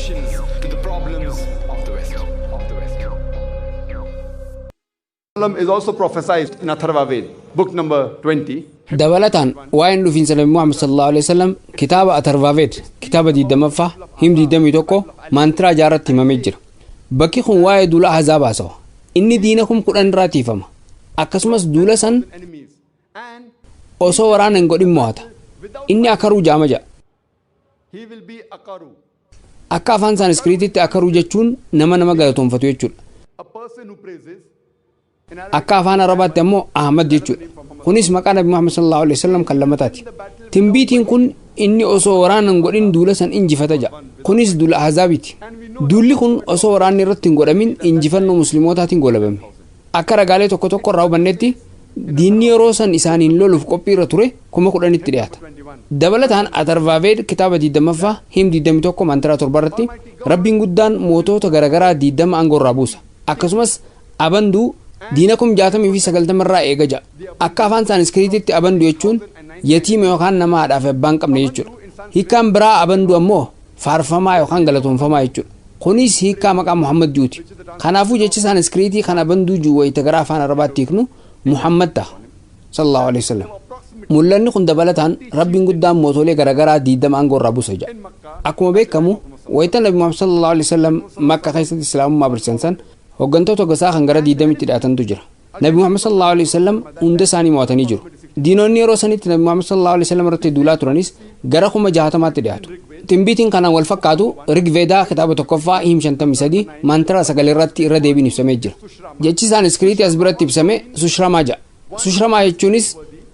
solutions to the problems of the West. Of the West. Is also prophesied in Atharva Ved, book number 20. Dabalataan waa'een dhufiinsa Nabi Muhammad sallallahu alaihi wasallam kitaaba Atharvaaveed kitaaba 20ffaa him 21 maantiraa jaarratti himamee jira. Bakki kun waa'ee duula Ahzaab haasawa. Inni diina 10,000 irraa tiifama. Akkasumas duula san Enemies and osoo waraana hin godhin mo'ata. Inni Akaruu jaama jedha. He will be Akaru, Akka afaan Saaniskiriititti Akaruu jechuun nama nama galatoonfatu jechuudha. A person who praises. Akka afaan Arabaatti ammoo Ahmad jechuudha. Kunis maqaa Nabi Muhammad sallallahu alaihi wasallam kan lammataati. Timbiitiin kun inni osoo waraana hin godhin duula san injifata jedha. Kunis duula Ahzaabiiti. Duulli kun osoo waraanni irratti hin godhamin injifannoo musliimootaatiin golabame. Akka ragaalee tokko tokko irraa hubannetti, diinni yeroo san isaaniin loluuf qophii irra ture 10,000tti dhiyaata. Dabalataan Atarvaaveed kitaaba 20ffaa him 21 mantiraa 7 irratti Rabbiin guddaan mootota garaagaraa 20 aangoo irraa buusa. Akkasumas Abanduu diina 60,090 irraa eega ja'a. Akka afaan Saaniskiriititti Abanduu jechuun yatiima yookaan nama haadhaa fi abbaa hin qabne jechuudha. Hiikkaan biraa Abanduu ammoo faarfamaa yookaan galatoonfamaa jechuudha. Kunis hiikkaa maqaa Muhammad juuti. Kanaafuu jecha Saaniskiriitii kan Abanduu jiru wayita gara afaan Arabaatti hiiknu Muhammad ta'a. Sallallahu alaihi wasallam. Mul'anni kun dabalataan Rabbiin guddaan mootolee garaagaraa 20 aangoo irraa buusa jedha. Akkuma beekamu, wayita Nabi Muhammad sallallahu alaihi wasallam Makka keessatti Islaamummaa barsiisan san hooggantoota gosaa kan gara 20tti dhiyaatan jira. Nabi Muhammad sallallahu alaihi wasallam hunda isaanii mo'atanii jiru. Diinonni yeroo sanitti Nabi Muhammad sallallahu alaihi wasallam irratti duulaa turanis gara 60,000tti dhiyaatu. Timbiitiin kanaan wal fakkaatu Rigveedaa kitaaba tokkoffaa him 53 mantiraa 9 irratti irra deebiin ibsamee jira. Jechi Saaniskiriitii as biratti ibsame Sushramaa jedha. Sushramaa jechuunis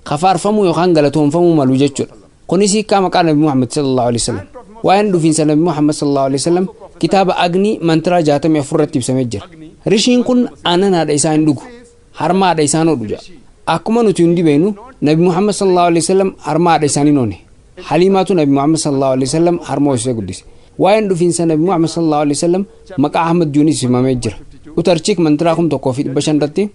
kafaarfamuu yookaan galatoonfamuu malu jechuudha. Kunis hiikkaa maqaa Nabi Muhammad sallallahu alaihi wasallam. Waa'een dhufiinsa Nabi Muhammad sallallahu alaihi wasallam kitaaba Agni mantiraa 64 irratti ibsamee jira. Rishiin kun aannan haadha isaa hin dhugu, harma haadha isaa hodhu jedha. Akkuma nuti hundi beeknu, Nabi Muhammad sallallahu alaihi wasallam harma haadha isaanii noone. Haliimaatu Nabi Muhammad sallallahu alaihi wasallam harma hoosisee guddise. Waa'een dhufiinsa Nabi Muhammad sallallahu alaihi wasallam maqaa Ahmad Juunis himamee jira. Utarchiik mantiraa 1500 irratti,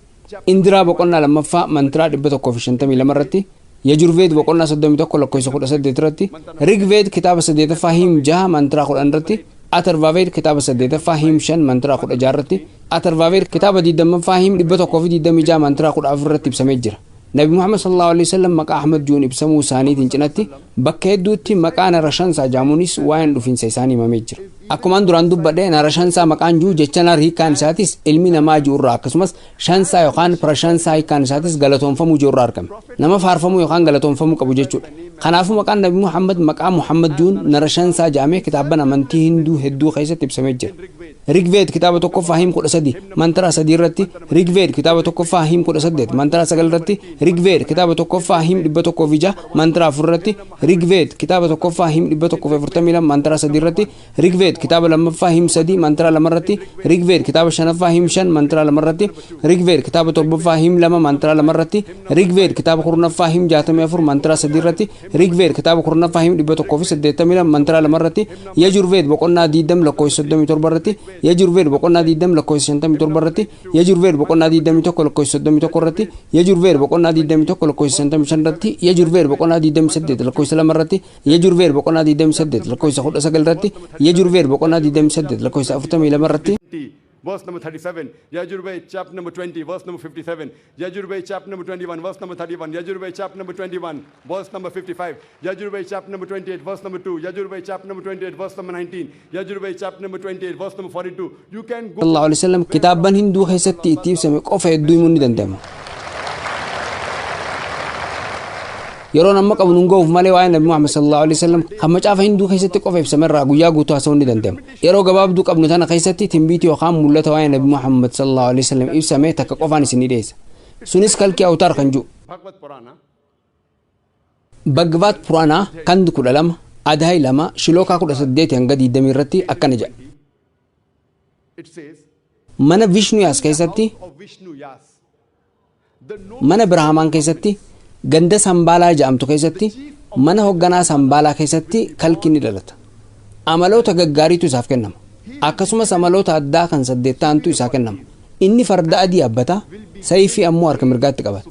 Indiraa boqonnaa lammaffaa mantiraa 152 irratti, Yajurveed boqonnaa 31 lakkoofsa 18 irratti, Rigveed kitaaba saddeetaffaa him 6 mantiraa 10 irratti, Atarvaaveed kitaaba saddeetaffaa him 5 mantiraa 16 irratti, Atarvaaveed kitaaba 20ffaa him 126 mantiraa 14 irratti ibsamee jira. Nabi Muhammad sallallahu alaihi wasallam maqaa Ahmad juun ibsamuu isaaniitiin cinatti bakka hedduutti maqaa Narashansaa jaamuunis waa'een dhufiinsa isaanii himamee jira. Akkumaan duraan dubbadhe, Narashansaa maqaan juu jecha nar hiikkaan isaatis ilmi namaa ji'urraa, akkasumas shansaa yookaan pirashansaa hiikkaan isaatis galatoonfamuu ji'urraa argame. Nama faarfamuu yookaan galatoonfamuu qabu jechuudha. Kanaafuu maqaan Nabi Muhammad maqaa Muhammad juun Narashansaa jedhamee kitaabban amantii Hinduu hedduu keessatti ibsamee jira. Rigveed kitaaba tokkoffaa him 13 mantiraa 3 irratti, Rigveed kitaaba tokkoffaa him 18 mantiraa 9 irratti, Rigveed kitaaba tokkoffaa him 106 mantiraa 4 irratti, Rigveed kitaaba tokkoffaa him 142 mantiraa 3 irratti, Rigveed kitaaba lammaffaa him 3 mantiraa 2 irratti, Rigveed kitaaba shanaffaa him 5 mantiraa 2 irratti, Rigveed kitaaba torbaffaa him 2 mantiraa 2 irratti, Rigveed kitaaba 10ffaa him 64 mantiraa 3 irratti, Rigveed kitaaba 10ffaa him 182 mantiraa 2 irratti, Yajurveed boqonnaa 20 lakkoofsa 37 irratti, Yajurveed boqonnaa 20 lakkoofsa 57 irratti, Yajurveed boqonnaa 21 lakkoofsa 31 irratti, Yajurveed boqonnaa 21 lakkoofsa 55 irratti, Yajurveed boqonnaa 28 lakkoofsa 2 irratti, Yajurveed boqonnaa 28 lakkoofsa 19 irratti, Yajurveed boqonnaa 28 lakkoofsa 42 irratti. Verse number 37, Yajurved chapter number 20, verse number 57, Yajurved chapter number 21, verse number 31, Yajurved chapter number 21, verse number 55, Yajurved chapter number 28, verse number 2, Yajurved chapter number 28, verse number 19, Yajurved chapter number 28, verse number 42. You can go. Sallallahu alaihi wasallam kitaabban Hinduu keessatti itti ibsame qofa hedduu himuun ni danda'ama. Yeroon amma qabnu nun ga'uuf malee waa'ee Nabi Muhammad sallallahu alaihi wasallam kan macaafa Hinduu keessatti qofa ibsame irraa guyyaa guutuu haasa'uun ni danda'ama. Yeroo gabaabduu qabnu tana keessatti timbiitii yookaan mul'ata waa'ee Nabi Muhammad sallallahu alaihi wasallam ibsame takka qofaan isin dhiyeessa. Sunis Kalkii Awtaar kan jiru. Bhagavad Purana, Bhagavad Purana kandi 12 Adhaay 2 shilookaa 18 hanga 20 irratti akkana jedha. It says, Mana Vishnuyaas keessatti, of Vishnu Yas, the noble mana Biraamaan keessatti, ganda Sambaalaa jedhamtu keessatti, mana hoogganaa Sambaalaa keessatti Kalki ni dhalata. Amaloota gaggaariitu isaaf kennama. Akkasumas amaloota addaa kan saddeet ta'antu isaa kennama. Inni farda adii yaabbata, sayfii ammoo harka mirgaatti qabata.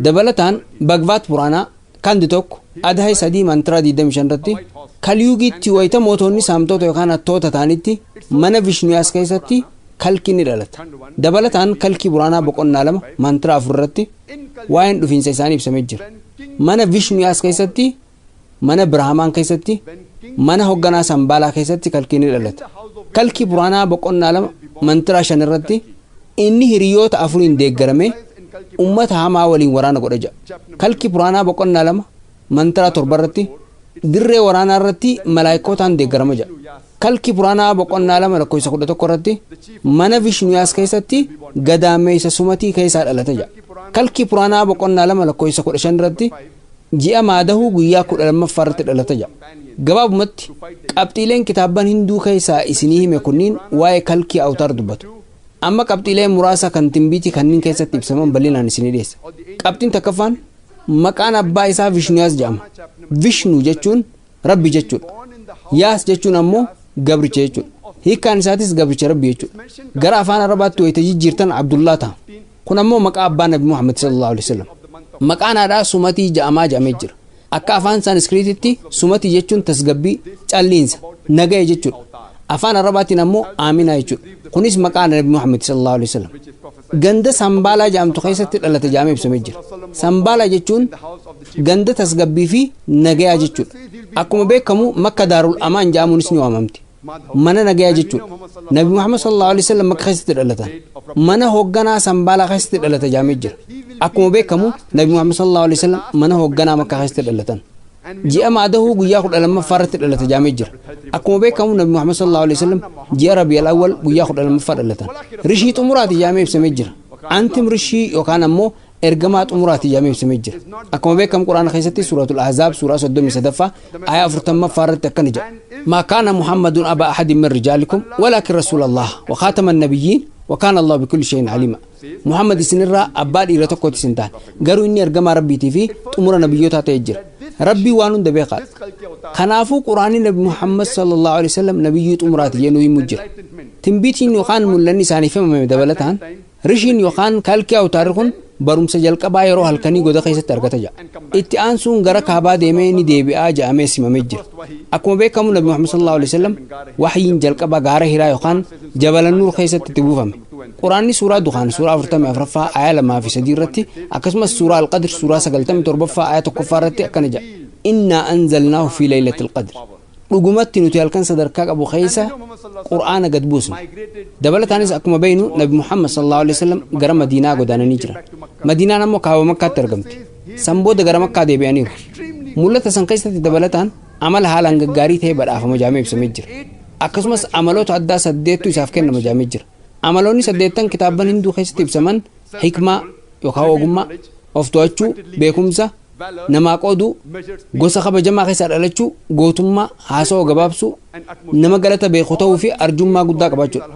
Dabalataan Bhagavad Puraanaa kandi 1 Adhaay 3 mantiraa 25 irratti, white horse. Kaliyuugiitti wayita mootonni saamtota yookaan hattoota ta'anitti mana Vishnuyaas keessatti kalkiin ni dhalata. Dabalataan Kalkii Buraanaa boqonnaa 2 mantiraa 4 irratti waa'een dhufiinsa isaanii ibsamee jira. Mana Vishnuyaas keessatti, mana Biraamaan keessatti, mana hoogganaa Sambaalaa keessatti kalkiin ni dhalata. Kalkii Buraanaa boqonnaa 2 mantiraa 5 irratti inni hiriyoota afuriin deeggaramee ummata hamaa waliin waraana godha jedha. Kalkii Buraanaa boqonnaa 2 mantiraa 7 irratti dirree waraanaa irratti malaayikootaan deeggarama jedha. Kalkii Buraanaa boqonnaa 2 lakkoofsa 11 irratti mana Vishnuyaas keessatti gadaameessa Sumatii keessaa dhalata jedha. Kalkii Buraanaa boqonnaa 2 lakkoofsa 15 irratti ji'a Maadahuu guyyaa 12ffaa irratti dhalata jedha. Gabaabumatti qabxiileen kitaabban Hinduu keessaa isinii hime kunniin waa'ee Kalkii Awtaar dubbatu. Amma qabxiilee muraasa kan timbiitii kanneen keessatti ibsaman bal'inaan isinii dhiyeessa. Qabxiin takkaffaan maqaan abbaa isaa Vishnuyaas jedhama. Vishnu jechuun Rabbi jechuudha. Yaas jechuun ammoo gabricha jechuudha. Hiikkaan isaatis gabricha Rabbi jechuudha. Gara afaan Arabaatti wayita jijjiirtan Abdullaa ta'a. Kun ammoo maqaa abbaa Nabi Muhammad sallallahu alaihi wasallam. Maqaan haadhaa Sumatii ja'amaa jedhamee jira. Akka afaan Sanskriititti Sumatii jechuun tasgabbii, calliinsa, nagaya jechuudha. Afaan Arabaatiin ammoo Aaminaa jechuudha. Kunis maqaa Nabi Muhammad sallallahu alaihi wasallam. Ganda Sambaalaa jedhamtu keessatti dhalate jedhamee ibsamee jira. Sambaalaa jechuun ganda tasgabbii fi nagayaa jechuudha. Akkuma beekamu Makka Daarul Amaan jedhamuunis ni waamamti. Mana nagayaa jechuudha. Nabi Muhammad sallallahu alaihi wasallam Makka keessatti dhalatan. Mana hoogganaa Sambaalaa keessatti dhalate jedhamee jira. Akkuma beekamu Nabi Muhammad sallallahu alaihi wasallam mana hoogganaa Makka keessatti dhalatan. Ji'a Maadahuu guyyaa 12ffaa irratti dhalate jedhamee jira. Akkuma beekamu Nabi Muhammad sallallahu alaihi wasallam ji'a Rabiul Awwal guyyaa 12ffaa dhalatan. Rishii xumuraati jedhamee ibsamee jira. Antim rishii yookaan ammoo ergamaa xumuraati jedhamee ibsamee jira. Akkuma beekamu Quraana keessatti suuratul Ahzaab suuraa 33ffaa ayaa 40ffaa irratti akkana jedha. ما كان محمد أبا أحد من رجالكم ولكن رسول الله وخاتم النبيين وكان الله بكل شيء عليما. محمد isinirraa abbaa dhiira tokkooti isin ta'an, garuu inni ergamaa Rabbiitii fi xumura nabiyyootaa ta'ee jira. Rabbii waan hunda beekaadha. Kanaafuu Quraanni Nabi Muhammad sallallahu alaihi wasallam nabiyyuu xumuraati jedhu himu jira. Timbiitiin yookaan mul'anni isaaniif himame dabalataan rishiin yookaan Kalkii Awtaarri kun barumsa jalqabaa yeroo halkanii goda keessatti argata jedha. Itti aansuun gara kaabaa deemee ni deebi'aa jedhamee simamee jira. Akkuma beekamu Nabi Muhammad sallallahu alaihi wasallam wahyiin jalqaba gaara Hiraa yookaan Jabala Nuur keessatti itti buufame. Quraanni suuraa Dukaan suuraa 44ffaa ayaa 2 fi 3 irratti akkasumas suuraa Alqadr suuraa 97ffaa ayaa 1ffaa irratti akkana jedha. Innaa anzalnaahu fi laylatil qadr. Dhugumatti nuti halkan sadarkaa qabu keessa Qur'aana gad buusne. Dabalataanis akkuma beeknu Nabi Muhammad sallallahu alaihi wasallam gara Madiinaa godaananii jiran. Madiinaan ammoo kaaba Makkaatti argamti. San booda gara Makkaa deebi'aniiru. Mul'ata san keessatti dabalataan amala haalaan gaggaarii ta'e badhaafama jedhamee ibsamee jira. Akkasumas amaloota addaa 8tu isaaf kennama jedhamee jira. Amaloonni 8 kitaabban Hinduu keessatti ibsaman hikmaa yookaan ogummaa, of to'achuu, beekumsa, namaa qooduu, gosa kabajamaa keessaa dhalachuu, gootummaa, haasawaa gabaabsuu, nama galata beeku ta'uu fi arjummaa guddaa qabaachuudha.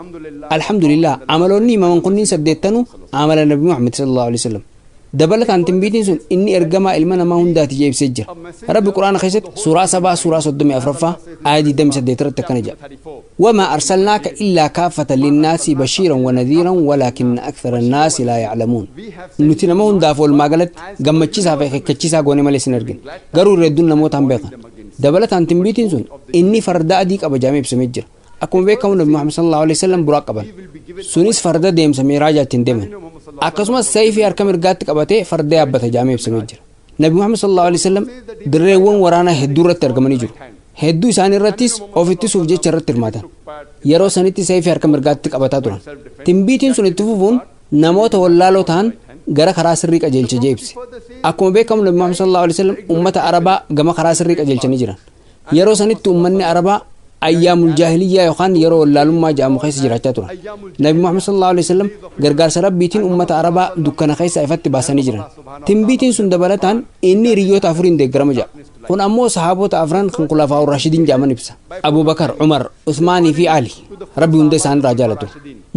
Alhamdulillah, amaloonni himaman kunniin 8nuu amala Nabi Muhammad sallallahu alaihi wasallam. Dabalataan timbiitiin sun inni ergamaa ilma namaa hundaati jee ibsee jira. Rabbi Quraana keessatti suuraa Sabaa suuraa 34ffaa aaya 28 irratti akkana jedha. وما أرسلناك إلا كافة للناس بشيرا ونذيرا ولكن أكثر الناس لا يعلمون. Nuti nama hundaaf oolmaa galatti gammachiisaa fi akeekkachiisaa goone malee sin ergine. Garuu irra hedduun namoota hin beekan. Dabalataan timbiitiin sun inni farda adii qaba jedhamee ibsamee jira. Akkuma beekamu Nabi Muhammad sallallahu alaihi wasallam buraaq qaban. Sunis farda deemsa miiraajaa ittiin deeman. Akkasumas sayfii harka mirgaatti qabatee farda yaabbata jedhamee ibsamee jira. Nabi Muhammad sallallahu alaihi wasallam dirreewwan waraanaa hedduu irratti argamanii jiru. Hedduu isaanii irrattis of ittisuuf jecha irratti hirmaatan. Yeroo sanitti sayfii harka mirgaatti qabataa turan. Timbiitiin sun itti fufuun namoota wallaaloo ta'an gara karaa sirrii qajeelcha jee ibse. Akkuma beekamu Nabi Muhammad sallallahu alaihi wasallam ummata Arabaa gama karaa sirrii qajeelchanii jiran. Yeroo sanitti ummanni Arabaa ayyaamul jaahiliyyaa yookaan yeroo wallaalummaa jedhamu keessa jiraachaa turan. Nabi Muhammad sallallahu alaihi wasallam gargaarsa Rabbiitiin ummata Arabaa dukkana keessa ifatti baasanii jiran. Timbiitiin sun dabalataan inni hiriyoota afuriin deeggarama jedha. Kun ammoo sahaabota afran kan Khulafaa'ur Raashidiin jedhaman ibsa. Abubakar, Umar, Usmaanii fi Ali. Rabbi hunda isaanirraa jaalatu.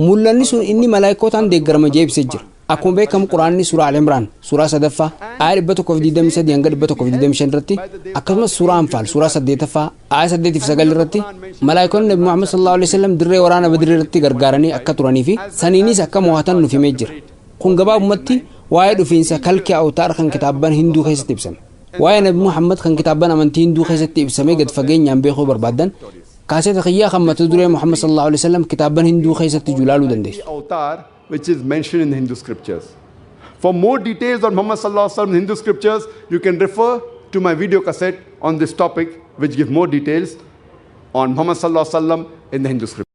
Mul'anni sun inni malaayikootaan deeggarama jee ibsee jira. Akkuma beekamu Quraanni suuraa Al-Imraan suuraa 3ffaa aaya 123 hanga 125 irratti akkasumas suuraa Anfaal suuraa 8ffaa aaya 8 fi 9 irratti malaayikoonni Nabi Muhammad sallallahu alaihi wasallam dirree waraana Badrii irratti gargaaranii akka turanii fi saniinis akka mo'atan nuuf himee jira. Kun gabaabumatti waa'ee dhufiinsa Kalkii Awtaar kan kitaabban Hinduu keessatti ibsame. Waa'ee Nabi Muhammad kan kitaabban amantii Hinduu keessatti ibsamee gad fageenyaan beekuu barbaaddan, kaaseta kiyyaa kan mata duree Muhammad sallallahu alaihi wasallam kitaabban Hinduu keessatti julaaluu dandeessu. Avatar, which is mentioned in the Hindu scriptures. For more details on Muhammad sallallahu alaihi wasallam in Hindu scriptures, you can refer to my video cassette on this topic, which give more details on Muhammad sallallahu alaihi wasallam in the Hindu scriptures.